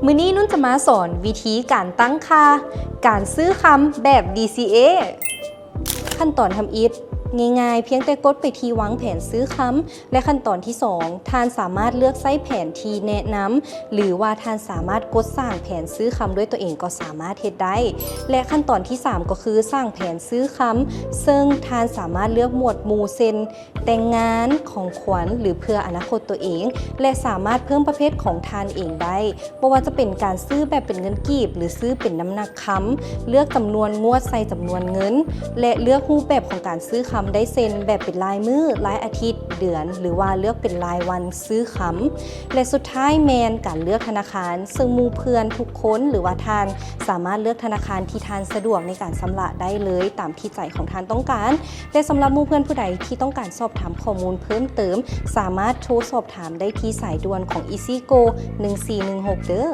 ມື້ນີ້ນຸ່ນຈະມາສອນວິທີການຕັ້ງຄ່າການຊື້ຄຳແບບ DCA ຂັ້ນຕອນທຳອິດງ່າຍໆ ພຽງແຕ່ກົດໄປທີ່ວາງແຜນຊື້ຄຳ ແລະ ຂັ້ນຕອນທີສອງ ທ່ານສາມາດເລືອກໃຊ້ແຜນທີ່ແນະນຳ ຫຼືວ່າທ່ານສາມາດກົດສ້າງແຜນຊື້ຄຳດ້ວຍຕົວເອງກໍສາມາດເຮັດໄດ້ ແລະ ຂັ້ນຕອນທີສາມ ກໍຄືສ້າງແຜນຊື້ຄຳ ເຊິ່ງທ່ານສາມາດເລືອກໝວດໝູ່ເຊັ່ນ ແຕ່ງງານ, ຂອງຂວັນ ຫຼື ເພື່ອອະນາຄົດຕົວເອງ ແລະ ສາມາດເພີ່ມປະເພດຂອງທ່ານເອງໄດ້ ບໍ່ວ່າຈະເປັນການຊື້ແບບເປັນເງິນກີບ ຫຼື ຊື້ເປັນນ້ຳໜັກຄຳ, ເລືອກຈຳນວນງວດໃສ່ຈຳນວນເງິນ ແລະ ເລືອກຮູບແບບຂອງການຊື້ຄຳໄດ້ເຊັ່ນ ແບບເປັນລາຍມື້, ລາຍອາທິດ, ເດືອນ ຫຼືວ່າເລືອກເປັນລາຍວັນຊື້ຄຳ ແລະ ສຸດທ້າຍແມ່ນການເລືອກທະນາຄານ ເຊິ່ງໝູ່ເພື່ອນທຸກຄົນ ຫຼືວ່າທ່ານສາມາດເລືອກທະນາຄານທີ່ທ່ານສະດວກໃນການຊຳລະໄດ້ເລີຍຕາມທີ່ໃຈຂອງທ່ານຕ້ອງການ ແລະ ສຳລັບໝູ່ເພື່ອນຜູ້ໃດທີ່ຕ້ອງການສອບຖາມຂໍ້ມູນເພີ່ມເຕີມ ສາມາດໂທສອບຖາມໄດ້ທີ່ສາຍດ່ວນຂອງ Easy Go ໜຶ່ງສີ່ໜຶ່ງຫົກ ເດີ້.